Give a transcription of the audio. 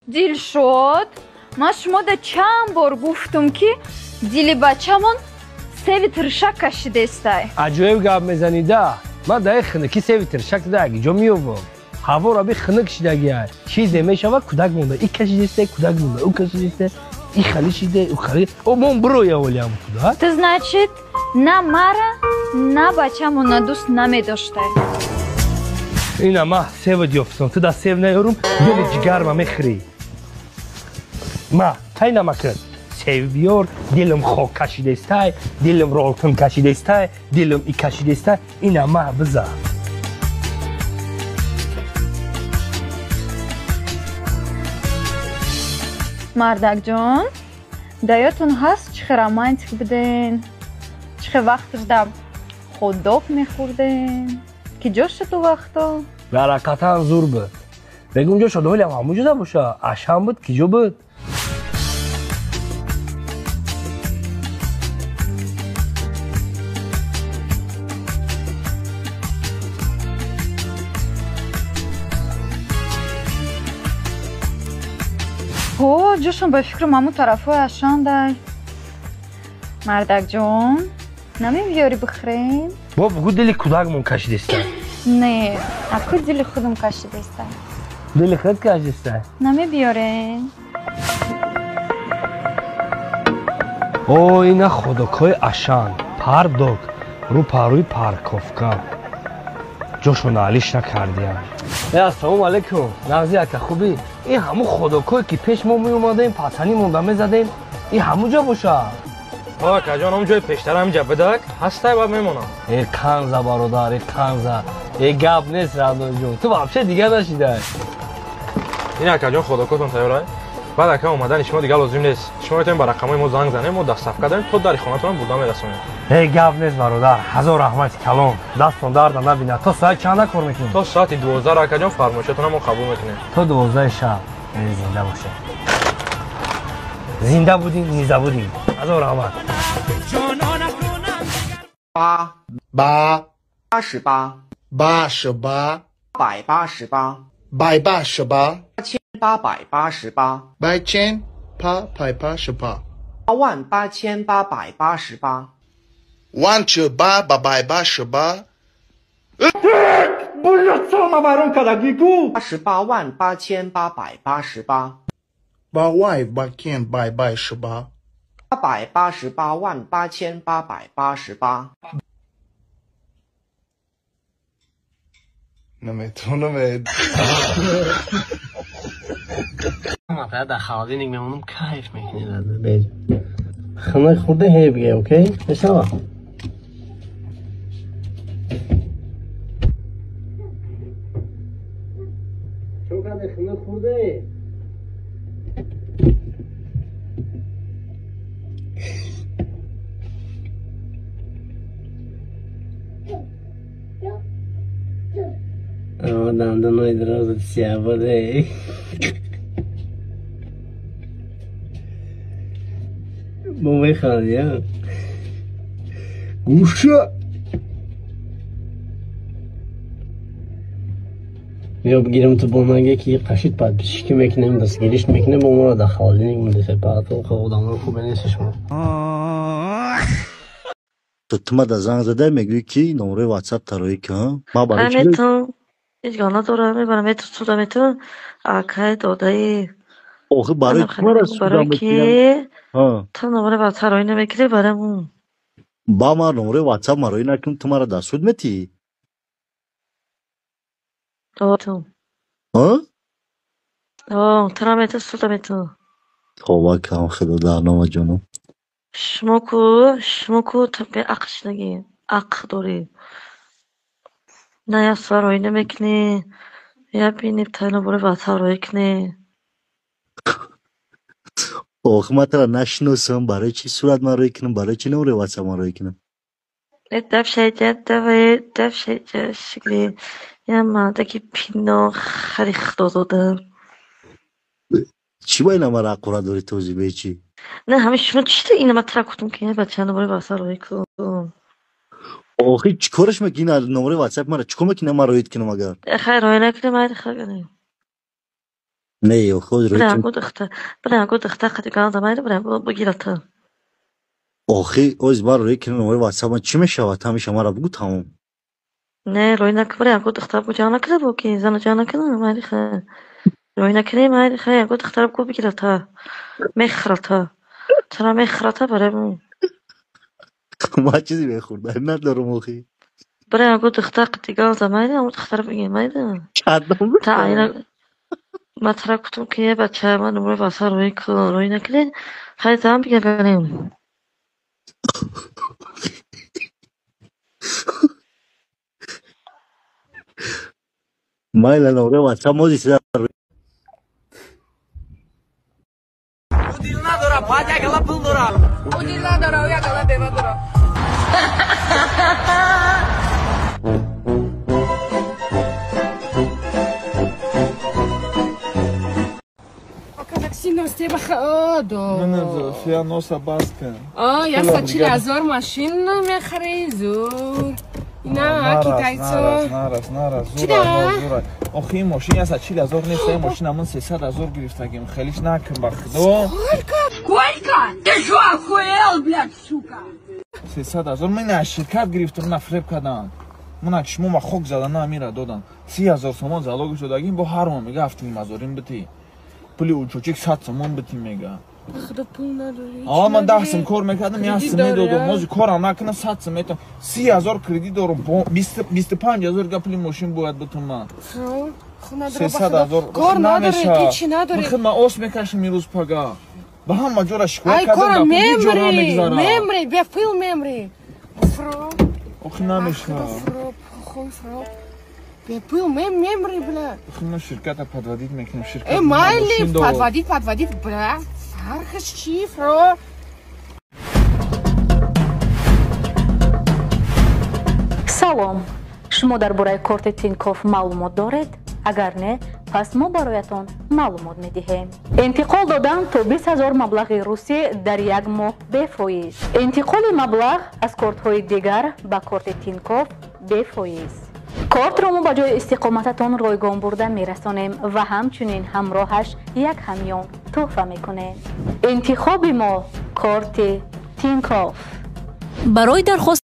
Дилшод, ман шумода чанд бор гуфтум, ки дили бачамон севи тиршак кашидестай. Аҷоиб гап мезанида. Ман даи хинаки севи тиршак даги ҷо меёбам. Ҳаворо би хинак шидагия. Чизе мешава, кӯдак монда. И кашидестай, кӯдак монда. Ӯ кашидестай, и хали шиде, ӯ хали. О, мон бироя олиам кӯдак. Ту, значит, на мара, на бачамона дӯст намедоштай. Ина ма сева ёфтам. Ту да сев наёрум, дили ҷигарма мехӯрӣ. Ма тай намакр. Сев биёр, дилам хок кашидестай, дилам ролтон кашидестай, дилам и кашидестай. Ина ма биза. Мардакҷон, даётон ҳаст, чӣ хел романтик буден, чӣ хел вақташда хот-дог мехӯрден. Ки ҷо шуд ӯ вақто? Ҳаракатан зур буд. Бегум ҷо шуд, ҳолиам ҳамун ҷода боша. Ашам буд, ки ҷо буд? Ҳо, ҷошон ба фикрам ҳамун тарафҳои ашандай. Мардакҷон, намебиёрӣ бихӯрем? Бо бугу, дили кӯдакмон кашидеста. Не, аку дили худам кашидеста. Дили худ кашидеста? Намебиёрем? О, ина ходокҳои Ашан, пардок, рӯ парӯи парковка. Ҷошона алиш накардиям. Э, ассалому алайкум, нағзи ака, хубӣ? Ин ҳамун ходокҳое, ки пеш мо меомадем, патанӣ монда мезадем, ин ҳамун ҷо боша? Акаҷон, ҳамун ҷои пештара ҳаминҷа бидак ҳастай, баъд мемонам. Э, қанза, бародар, э, қанза. Э, гап нест, радноҷон, ту вообще дигар нашидай. Ин, акаҷон, ходокотон тайёрай. Баъд, ака, омадани шумо дигар лозим нест. Шумо метавонед ба рақамҳои мо занг занед, мо доставка дорем, то дари хонатонам бурда мерасонем. Э, гап нест, бародар, ҳазор раҳмати калон, дастон дарда набинад. То соати чанда кор мекунед? То соати 12, акаҷон, фармоишотонам мо қабул мекунем. То 12-и шаб. Э, зинда бошед. Зинда будем, не забудем. Ҳазор раҳмат. 八八88，88，188，188，888，8888，88888，万九八八百八十八， 888888， 88888， 8888888。 наметонам. Ман фақат дар холодильник мемонам, кайф мекунӣ. Хунак хӯрда ҳей бигӯ, окей? Мешава? Чон карде, хунак хӯрде? Дандонои дарозат сиябаде. Бо механдӣ, а? Гӯша! Биё бигирам ту бо наге, ки қашид, подписчики мекунем, дастгириш мекунем, бо моро дар холодильник мудефе. Одамои хубе нест шумо. Ту мада занг задай, мегӯӣ, ки номрои ватсап тароӣ кун. Ман барои чӣ? Метавон, ҳеҷ гап надорам, мебарам, метусудам, метавон акай додаи. Охи, барои чӣ мара барои судам ки мекунам? ту номраи ватсап роӣ намекунӣ барам. Ба ман номрои ватсап мароӣ накунам, ту мара дар суд метиҳӣ? Ту тура метусудам, метавон. Товба кам, худо дар нома, ҷонам. Шумо ку беақл шудагӣ, ақл дорӣ. На як соат роӣ намекунӣ, я бинӣ та номраи ватсап роӣ кунӣ. Охи, ман тура нашиносам, барои чӣ сурат ман роӣ кунам, барои чӣ номрои ватсап ман роӣ кунам? Дафшаҷа шикли я мардаки пино хари худозода. Чӣ ба ина мара ҳақорат дорӣ, този бечӣ? Не, ҳамин шумо чӣ ина ман тура гуфтам, ки бача номраи ватсап роӣ кун. Охи, чӣ кораш мекунӣ ина номрои ватсапи мара? Чӣ кор мекунӣ, ман роит кунам агар? Хай, роӣ накунӣ, майли, хай. Не, охи Бира ягон духтар, бира ягон духтар қати гап зан, майли, бира ягон бигирата. Охи оз ман рӯй кунам номраи ватсап ман чӣ мешавад? Ҳамеша мара бугӯ тамом. Не, рӯй накун, бира ягон духтар бу ҷанг накунад бо ки зана ҷанг накунад, майли хай. Рӯй накунӣ, майли хай, ягон духтар бу бигирата. Мехӯрата. Чаро мехӯрата барои мо? Ман чизе мехӯрда надорам охи. Бира ягон духтар қати гап зан, майли, ҳамон духтара бигир, майли. Кадом Та айна ман тара гуфтам ки е бача, ман номраи ватсап рӯй кун, рӯй накунӣ, хай зан бигир барем. Майла, номраи ватсап мози сида. Дил надора, баъд як гала пул дора. Ӯ дил надора, ӯ як гала бева дора. Я носа баска. Я 140 000 машина мехарӣ, зур. Ина китайцо. Нарас, нарас, зура, зура. Охи, ин мошин 140 000 нест, ин мошина ман 300 000 гирифтагим. Хелиш накун ба худо. Сколько? Сколько? Ты шо, охуел, блядь, сука? 300 000 ман аз ширкат гирифтам, на фиреб кардам. Ман чишмо ма хок задан, на амира додан. 30 000 сомон залог шудагим, бо ҳар моҳ мега 7,5 000 бити. Пули учочик 100 сомон бити мега. Худо пул надорӣ. А ман 10 сом кор мекардам, 1 сом медодам. Мози корам накунам 100 сом метам. 30 000 кредит дорам, 25 000 га пули мошин бояд битам ман. 300 000 кор надорӣ, ту чӣ надорӣ? Ман худ ман ос мекашам имрӯз пага. Ба ҳама ҷора шикоят Ай кардам, кора ба ҳеҷ ҷо мемрӣ, намегзарам. мемрӣ, бе пул мемрӣ. Фро. Охи намешавад. Фро, хуй фро. Бе пул мемрӣ, бля. Охи мо ширката подводить мекунем, ширкат Э, мо майли, мошин дорад. подводить, подводить, бля. Фархаш чӣ, фро? Салом, шумо дар бораи корти Тинькофф маълумот доред? Агар не, пас мо бароятон маълумот медиҳем. Интиқол додан то 20 000 маблағи русӣ дар як моҳ бефоиз. Интиқоли маблағ аз кортҳои дигар ба корти Тинькофф бефоиз. Кортро мо ба ҷои истиқомататон ройгон бурда мерасонем ва ҳамчунин ҳамроҳаш як ҳамён тӯҳфа мекунем. Интихоби мо корти Тинькофф. Барои дархост